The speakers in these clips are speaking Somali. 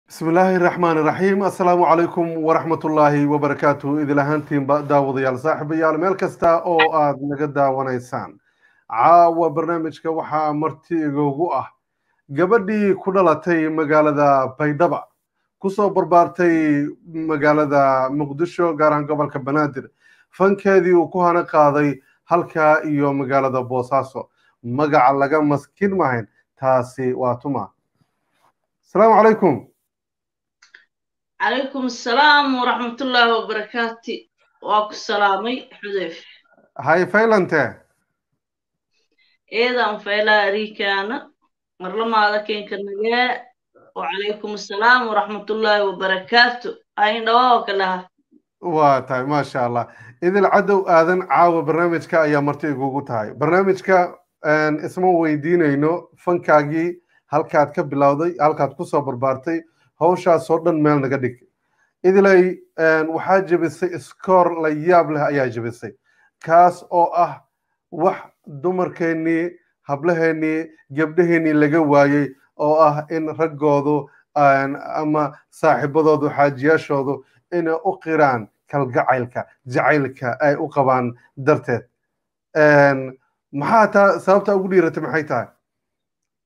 Bismi illaahi raxmaan iraxiim. Assalaamu calaykum waraxmatullaahi wabarakaatuhu. Idil ahaantiinba daawadayaal, saaxiibayaal, meel kasta oo aad naga daawanaysaan, caawa barnaamijka waxaa marti igoogu ah gabadhii ku dhalatay magaalada Baydhaba, kusoo barbaartay magaalada Muqdisho, gaar ahaan gobolka Banaadir. Fankeedii uu ku hana qaaday halkaa iyo magaalada Boosaaso. Magaca laga maskin mahayn, taasi waa tuma? Asalaamu calaykum. Calaykum asalaam waraxmatullaahi wabarakaati. Waa ku salaamay, Xudeyf. Hay faylante. Eedan faylaa ariikaana marlamaada keenka nagee. Wacalaykum asalaam waraxmatullaahi wabarakaatu. Ayin dhawaa kalaha. Waa tahay, maasha Allah. Idil Cadow Aadan caawa barnaamijka ayaa marti igugu tahay. Barnaamijka isma weydiinayno fankaagii halkaad ka bilowday, halkaad kusoo barbaartay, hawshaasoo dhan meel naga dhig. Idilay, waxaa jebisay iskoor la yaab leh ayaa jebisay, kaas oo ah wax dumarkeennii, hablaheennii, gabdhaheennii laga waayey, oo ah in raggoodu ama saaxiibadoodu, xaajiyaashoodu inay u qiraan kalgacaylka, jacaylka ay u qabaan darteed. Maxaa taa sababta ugu dhiiratay? Maxay tahay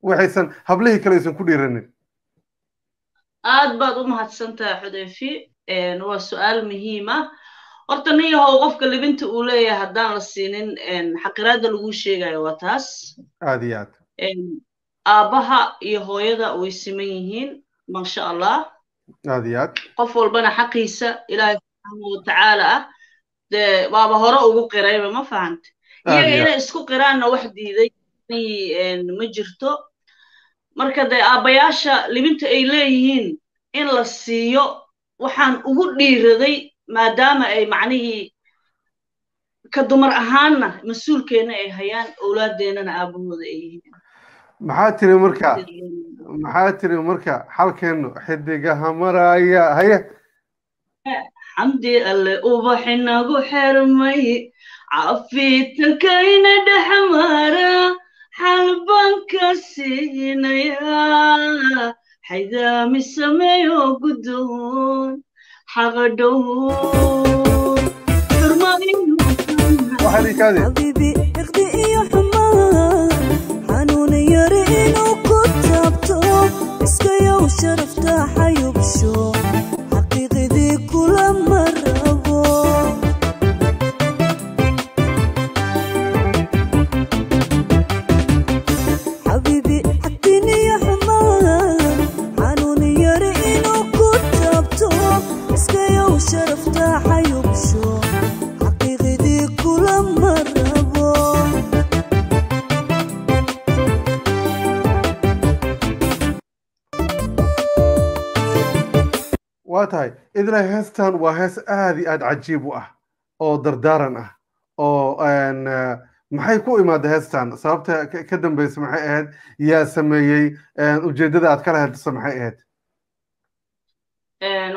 waxaysan hablihii kale aysan ku dhiiranin? Aad baad u mahadsan tahay, Xudeyfi. Waa su-aal muhiim ah. Horta nin yahow, qofka libinta uu leeyahay haddaan la siinin, xaqiraadda laguu sheegayo waa taas. Aad iyo aad. Aabbaha iyo hooyada way siman yihiin, maasha Allah. Aad iyo aad. Qof walbana xaqiisa Ilaahay subxaanahu watacaala ah dee waaba hore ugu qirayba, ma fahante? Iyaga inay isku qiraanna wax diiday ma jirto. Marka dee aabbayaasha libinta ay leeyihiin in la siiyo waxaan ugu dhiiraday maadaama ay macnihii ka dumar ahaanna mas-uulkeenna ay hayaan, owlaadeennana aabbahooda ay yihiin. Maxaa tiri marka? Maxaa tiri marka? Xalkeennu xidigaha maraya, haye. Xamdi Alle ubaxinagu xermay, cafiitankayna dhexmara, xalban ka siinaya, xaydaami sameeyo, guddoon xaqadhow. Xabiibi, iqdi iyo xumaan xanuun yari inuu ku taabto, iskayow sharafta xayubsho, xaqiiqidii kulama rabo. Xabiibi, xagtin iyo xumaan xanuun yari inuu ku taabto, iskayow sharafta xayubsho, xaqiiqidii kulama rabo. Waa tahay, Idilay. Heestan waa hees aad iyo aad cajiib u ah oo dardaaran ah. Oo maxay ku imaada heestan? Sababta ka dambeysa maxay ahayd? Yaa sameeyey? Ujeeddada aad kala hadliso maxay ahayd?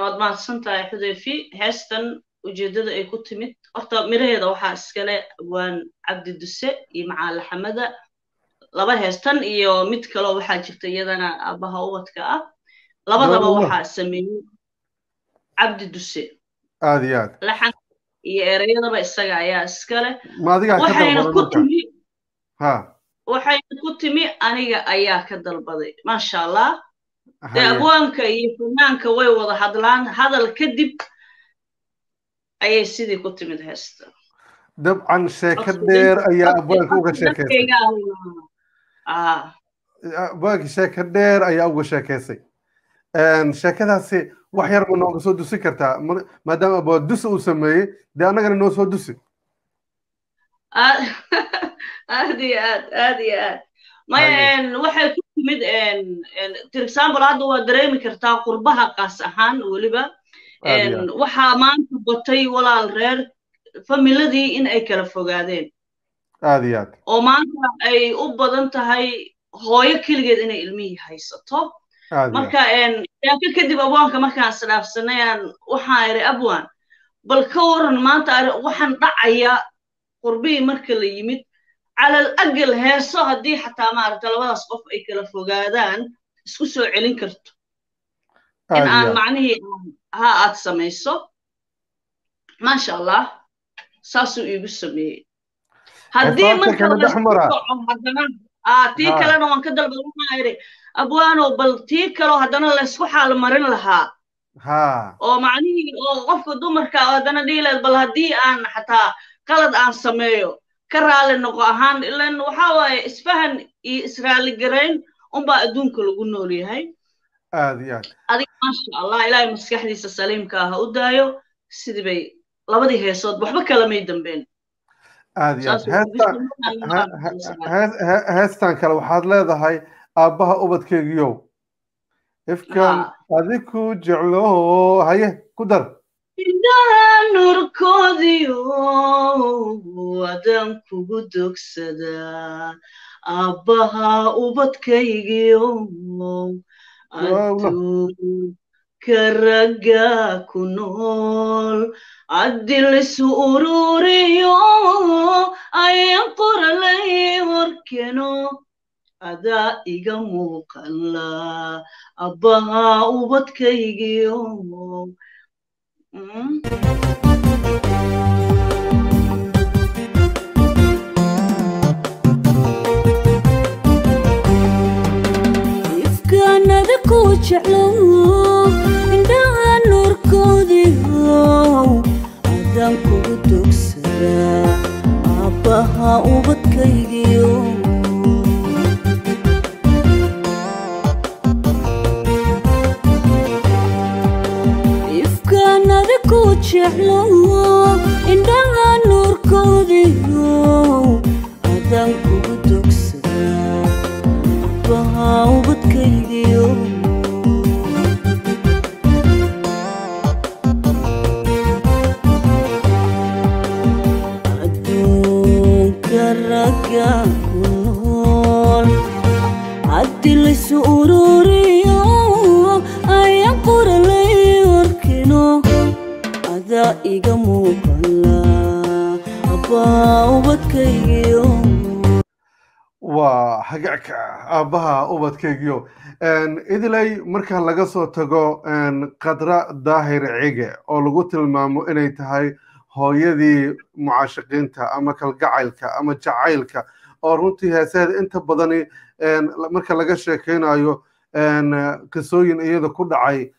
Waad mahadsan tahay, Xudeyfi. Heestan ujeeddada ay ku timid, horta miraheeda waxaa iskale Abwaan Cabdi Duse iyo Macaalaxamada. Laba heestan iyo mid kaloo waxaa jirta iyadana aabbaha ubadka ah, labadaba waxaa sameeyey Cabdi Duse. Aad iyo aad. Laxan iyo ereyadaba isaga ayaa iskale. Ma adigaa ka waxayna dalbaday ku marka timi? Ha. Waxayna ku timi aniga ayaa ka dalbaday, maasha Allah. Dee haye abwaanka iyo fanaanka way wada hadlaan, hadal kadib ayay sidii ku timid heesta. Dabcan sheeko dheer ayaa abwaanka uga sheekeysay. Abwaanka sheeko dheer ayaa uga sheekeysay. Sheekadaasi wax yar ma nooga soo dusi kartaa? Maadaama abwaan dusi uu sameeyey, dee annagana noo soo dusi. Aad iyo aad, aad iyo aad. Maya, waxay ku timid, for example, hadda waa dareemi kartaa qurbaha qaas ahaan weliba Aad iyo aad. Waxaa maanta batay, walaal, reer familadii in ay kala fogaadeen Aad iyo aad. oo maanta ay u badan tahay hooyo keligeed inay ilmihii haysato. Aad iyo aad. Marka sheeko kadib abwaanka markaan isdhaafsanay, aan waxaan iri, "Abwaan, bal ka waran maanta waxaan dhacaya qurbihii marka la yimid, calal agal heeso haddii xataa maaragta labadaas qof ay kala fogaadaan isku soo celin karto." In aan macnihii ha aad samayso, maasha Allah, saasuu iigu sameeyey. Haddii marka haddana tii kalena waan ka dalbada, waxaa idhi abwaanow bal tii kaloo haddana laysku xaal marin lahaa oo macnihii oo qofka dumarka haddana dhihi lahayd, bal haddii aan xataa qalad aan sameeyo ka raali noqo ahaan, ilan waxaa waaye isfahan iyo israaligarayn unbaa adduunka lagu nool yahay. Aad iyo aad. Adiga maasha Allah, Ilaahay maskaxdiisa saliimka ah ha u daayo, sidii bay labadii heesood waxba kalamay dambeen. Aad iyo aad. Heestan kale waxaad leedahay aabbaha ubadkeygiyow ifkan adiku jeclo, haye ku dar. Indhaha nurkoodiyo adaan kugu dogsadaa, aabbaha ubadkaygiyo, adduunka ragga ku nool caddilisu ururiyo ayan qoralay horkeno, adaa iga muuqanla abbaha ubadkaygiyo. Ifkaanada ku jeclo, indhaha nuurkoodiyo adaan kugu dogsadaa, aabbaha ubadkaygiyo. Ifkaanada ku jeclo, indhaha nuurkoodiyo adaan kugu dogsadaa, aabbaha ubadkaygiyo. Adduunka ragga ku nool caddi laysu ururiyo ayaan qoralay arkino, adaa iga muuqala abbaa ubadkaygiyo. Waa hagaagka aabbaha ubadkaygiyo. Idilay, marka laga soo tago Qadra Daahir Cige oo lagu tilmaamo inay tahay hooyadii mucaashiqiinta ama kalgacaylka ama jacaylka, oo runtii heesaheeda inta badani marka laga sheekaynayo qisooyin iyada ku dhacay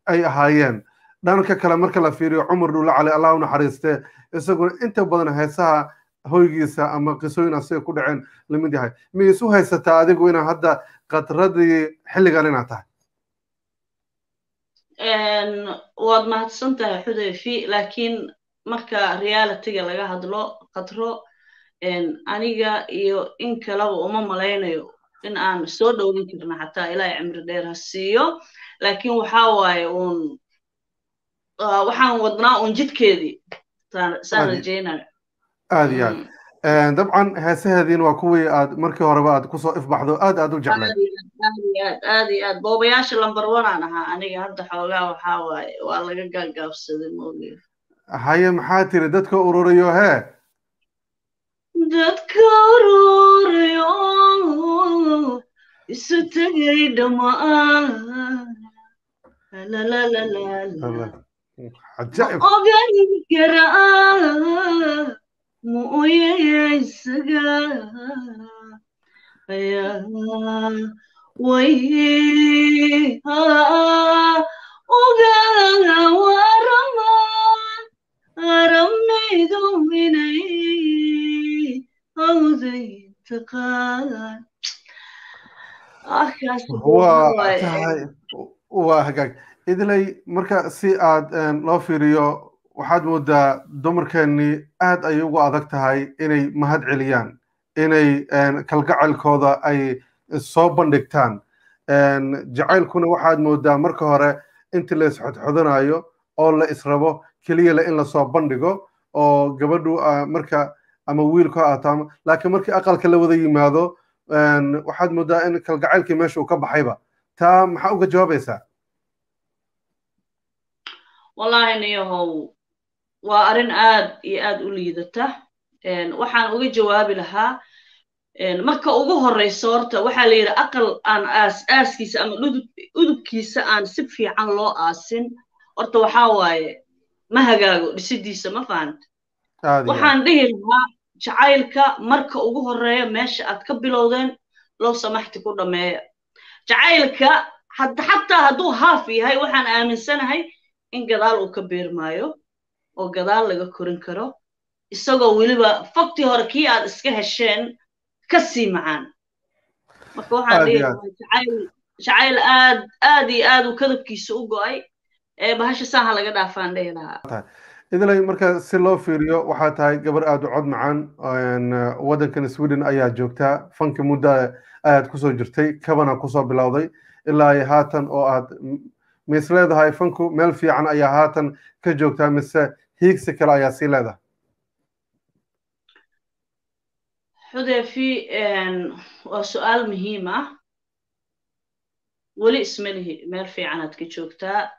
ay ahaayeen, dhanka kale marka la fiiriyo Cumar Dhuule Cali, Allah u naxariiste, isaguna inta badan heesaha hoygiisa ama qisooyin asiga ku dhaceen lamid yahay, ma isu haysataa adigu inaa hadda Qadradii xilligan inaad tahay? Waad mahadsan tahay Xudayfi, laakiin marka realityga laga hadlo, Qadro aniga iyo in kaleba uma malaynayo in aan soo dhowin karna, xataa Ilaahay cimri dheer ha siiyo, laakiin waxaa waaye uun waxaan wadnaa uun jidkeedii saan rajaynayo. Aad iyo aad. Dabcan heesaheediin waa kuwii aad markii horeba aad kusoo ifbaxdo aad aad u jeclay. Aad iyo aad, aad iyo aad. Boobayaasha number one aan ahaa aniga. Hadda xoogaa waxaa waaye waa laga gaagaabsaday mooge. Haye, maxaa tiri? Dadka ururiyo hee. Dadka ururiyo isu tegay dhammaan lalalala ogan karaa mooye isaga ayaa way uga warama aramaydu inay hawday taqaan. Waa tahay, waa hagaag. Idilay, marka si aad loo fiiriyo waxaad moodaa dumarkeennii aad ayay ugu adag tahay inay mahad celiyaan, inay kalgacalkooda ay soo bandhigtaan. Jacaylkuna waxaad moodaa marka hore inta la isxodxodanayo oo la israbo keliya le in lasoo bandhigo oo gabadhu marka ama wiilku ha ahaato, laakiin markii aqalka la wada yimaado waxaad moodaa in kalgacaylkii meesha uu ka baxayba. Taa maxaa uga jawaabaysaa? Wallahi niyahow, waa arrin aad iyo aad u liidata. Waxaan uga jawaabi lahaa Marka ugu horreyso horta waxaa la yidhi aqal aan aas aaskiisa ama udubkiisa aan si fiican loo aasin, horta waxaa waaye ma hagaago dhisidiisa, ma fahanta? Waxaan dhihi lahaa jacaylka marka ugu horreeya meesha aad ka bilowdeen loo samaxti ku dhammeeya jacaylka. Xataa hadduu haaf yahay, waxaan aaminsanahay in gadaal uu ka beermaayo oo gadaal laga korin karo, isagoo weliba faktii hore kii aad iska hesheen ka sii macaan. Marka waxaan dhihi lahaa jacayl aad aad iyo aad uu kadabkiisa u go'ay ee bahasha saaha laga dhaafaan dhihi lahaa. Idilay, marka si loo fiiriyo waxaa tahay gabar aada u cod macaan, waddankan Sweden ayaa joogtaa, fanka muddo ayaad kusoo jirtay, kabana kusoo bilowday ilaa ay haatan, oo aad mis leedahay fanku meel fiican ayaa haatan ka joogtaa, mise hiigsi kale ayaa sii leedahay? Xudeefi, waa su'aal muhiim ah. Weli isma lihi meel fiicanaad ka joogtaa,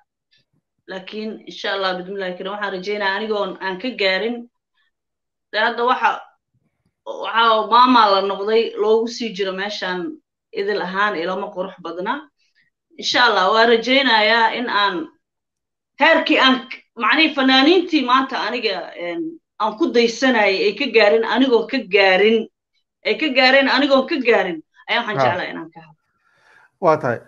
laakiin insha Allah bidmillahi karim waxaan rajeynaya anigoon aan ka gaarin de hadda waxa maamaa la noqday loogu sii jiro meeshaan idil ahaan ilama qurux badna. Insha Allah waa rajaynayaa in aan heerkii aan macnihii fanaaniintii maanta aniga aan ku daysanayay ay ka gaarin, anigoo ka gaarin ay ka gaareen, anigoon ka gaarin ayaa waxaan jeclaa inaan ka hadlo. Waa tahay.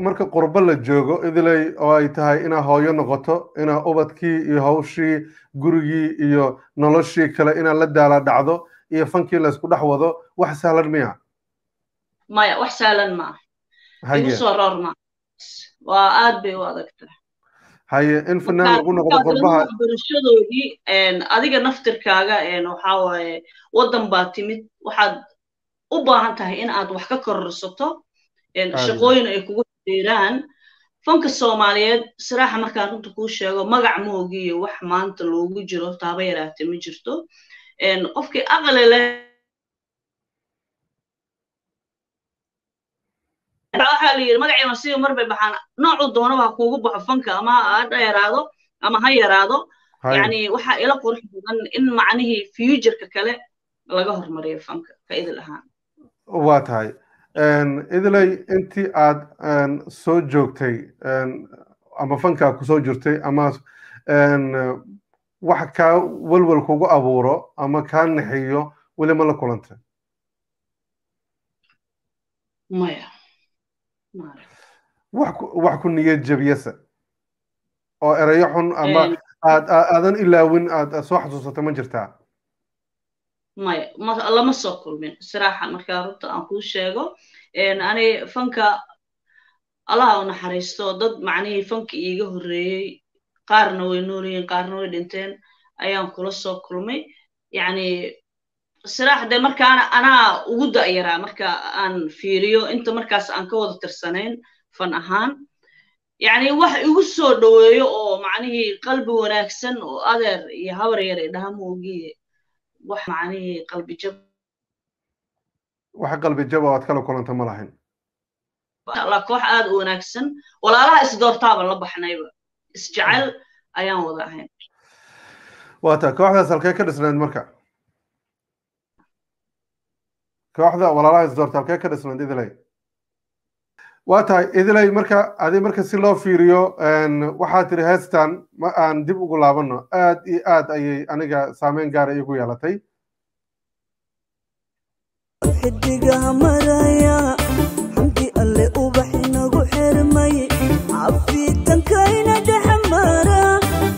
Marka qurbo la joogo, Idilay, oo ay tahay inaa hooyo noqoto, inaa ubadkii iyo hawshii gurigii iyo noloshii kale inaa la daala dhacdo iyo fankii laysku dhex wado, wax sahlan miya? Maya, wax sahlan maaha, igu soo roor maa, waa aad bay u adag tahay. Haye, in fanaan lagu noqdo qurbaha. Waxbarashadoodii, adiga naftirkaaga, waxaa waaye waddan baa timid, waxaad u baahan tahay in aad wax ka kororsato, shaqooyin ay kugu xiriiraan. Fanka Soomaaliyeed siraaxa markaan runta kuu sheego, magac moogiyo wax maanta loogu jiro taaba yaraate ma jirto. Qofkii aqli leh waxaa la yidhi magacii masiiba mar bay baxaan, noocuu doonaba ha kuugu baxo fanka, ama ha dheeraado ama ha yaraado. Yani waxaa ila qurux badan in macnihii futureka kale laga hormariyo fanka ka idil ahaan. Waa tahay. Idilay, intii aad soo joogtay ama fankaa kusoo jirtay, ama wax kaa welwel kugu abuuro ama kaa naxiyo weli ma la kulantay? Maya. Wax ku niyad jabiyasa oo erayo xun ama aad aadan ilaawin aad soo xasuusatay ma jirtaa? Maya, lama soo kulmin siraaxa markaa runta aan kuu sheego. Ani fanka Allaha u naxariisto dad macnihii fanka iiga horreeyey, qaarna way nool yihiin, qaarna way dhinteen, ayaan kula soo kulmay. Yacni siraax dee markaana anaa ugu da'yaraa marka aan fiiriyo inta markaas aan ka wada tirsanayn fan ahaan. Yacni wax igu soo dhoweeyo oo macnihii qalbi wanaagsan oo adeer iyo habar yar idhaha moogiye, wax macnihii qalbi jab Wax qalbi jab oo aad kala kulanta ma lahayn? Allah, koox aad u wanaagsan, walaalaha isdoortaaban la baxnayba, isjecel ayaan wada ahayn. Waa taa. Kooxdaas halkee ka dhisnayd marka? Kooxda walaalaha isdoorta halkee ka dhisnayd, Idilay? Waa tahay, Idilay. Marka adi marka si loo fiiriyo waxaa tiri heestan ma aan dib ugu laabano, aad iyo aad ayay aniga saameyn gaara iigu yeelatay. Xidigaha maraya xamdi Alle ubax inagu xirmay, cafiitankayna dhexmara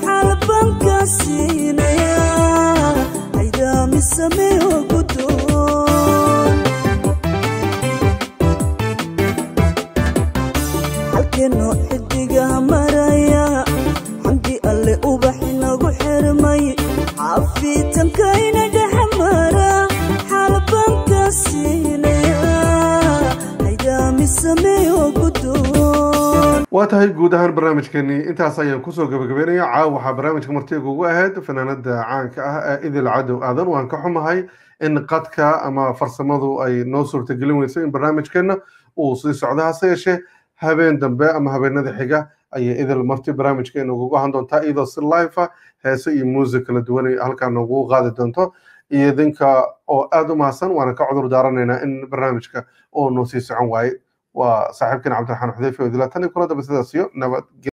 xalbanka siinaya aydaami sameeyo gudoon halkeeno. Xidigaha maraya xamdi Alle ubax inagu xirmay, cafiitankayna dhexmara xalbanka siinaya aydaami sameeyo gudoon. Waa tahay. Guud ahaan barnaamijkeenii intaas ayaan kusoo gabagabeynaya. Caawa waxaa barnaamijka martiga ugu ahayd fanaanada caanka ah ee Idil Cadow Aadan. Waan ka xumahay in qadka ama farsamadu ay noo suurtagelin weyso in barnaamijkeenna uu sii socdo, hase yeeshee habeen dambe ama habeenada xiga ayay Idil marti barnaamijkeena ugu ahaan doontaa, iyadoo si live ah heeso iyo muusig kala duwan ay halkaa noogu qaadi doonto. Iyo idinka oo aad u mahadsan, waana ka cudur daaranaynaa in barnaamijka oo noo sii socon waaye. Waa saaxiibkan Cabdiraxmaan Xudeyfe oo idila tan iyo kula daba sidaas iyo nabad.